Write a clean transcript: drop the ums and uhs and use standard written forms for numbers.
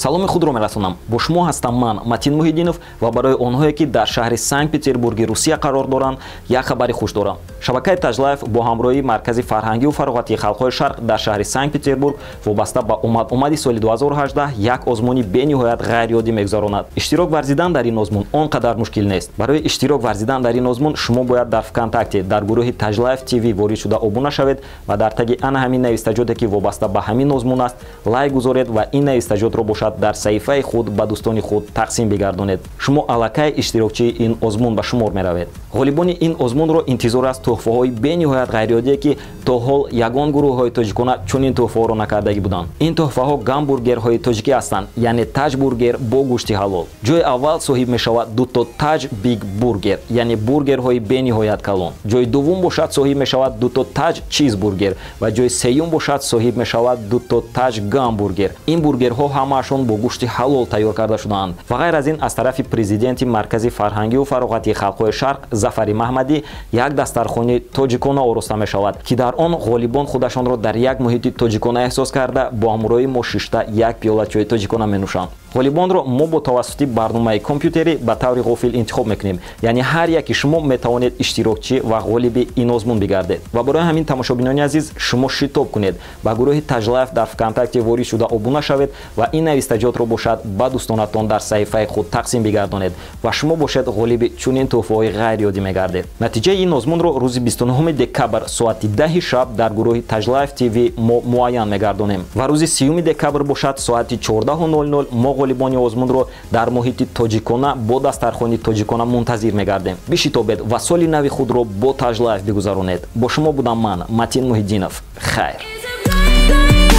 Саломи худро мерасонам. Бо шумо ҳастам ман, Матин Муҳиддинов, ва барои онҳое, ки дар шаҳри Санкт Петербурги Русия қарор доранд, як хабари хуш дорам. Шабакаи Таҷлайф бо ҳамроҳии Маркази фарҳангию фароғатии халқҳои Шарқ дар шаҳри Санкт Петербург вобаста ба омад-омади соли 2018 як озмуни бениҳоят ғайриоддӣ мегузаронад. Иштирок варзидан дар ин озмун он қадар мушкил нест. Барои иштирок варзидан дар ин озмун шумо бояд дар ВКонтакте дар гурӯҳи Таҷлайф ТВ ворид шуда обуна шавед ва дар таги ана ҳамин навистаҷоте, ки вобаста ба ҳамин озмун аст, лайк гузоред ва ин навистаҷотро бошад дар саҳифаи худ ба дӯстони худ тақсим бигардонед. Шумо аллакай иштирокчии ин озмун ба шумор меравед. Ғолибони ин озмунро интизор аст тӯҳфаҳои бениҳоят ғайриоддие, ки то ҳол ягон гурӯҳҳои тоҷикона чунин тӯҳфаҳоро накардагӣ буданд. Ин тӯҳфаҳо гамбургерҳои тоҷикӣ ҳастанд, яъне таҷбургер бо гӯшти ҳалол. Ҷои аввал соҳиб мешавад дуто таҷ биг бургер, яъне бургерҳои бениҳоят калон. Ҷои дуввум бошад соҳиб мешавад дуто таҷ чизбургер ва ҷои сеюм бошад соҳиб мешавад дуто таҷ гамбургер. Ин бургерҳо ҳамаашон бо гӯшти ҳалол тайёр карда шудаанд. Ва ғайр аз ин, аз тарафи президенти Маркази фарҳангию фароғатии халқҳои Шарқ Зафари Маҳмадӣ як дастархони тоҷикона ороста мешавад, ки дар он ғолибон худашонро дар як муҳити тоҷикона эҳсос карда, бо ҳамроҳии мо шишта як пиёла чойи тоҷикона менӯшанд. Ғолибонро мо бо тавассути барномаи компютерӣ ба таври ғофил интихоб мекунем, яъне ҳар яки шумо метавонед иштирокчӣ ва ғолиби ин озмун бигардед. Ва барои ҳамин, тамошобинони азиз, шумо шитоб кунед, ба гурӯҳи Таҷлайф дар ВКонтакте ворид шуда обуна шавед ва ин навистаҷотро бошад ба дӯстонатон дар саҳифаи худ тақсим бигардонед ва шумо бошед ғолиби чунин тӯҳфаҳои ғайриоддӣ мегардед. Натиҷаи ин озмунро рӯзи 29 декабр соати 10 шаб дар гурӯҳи Таҷлайф ТВ мо муайян мегардонем ва рӯзи 30 декабр бошад соати 14:00 мо ғолибони озмунро дар муҳити тоҷикона бо дастархони тоҷикона мунтазир мегардем. Бишитобед ва соли нави худро бо Таҷлайф бигузаронед. Бо шумо будам ман, Матин Муҳиддинов. Хайр. Is a blind.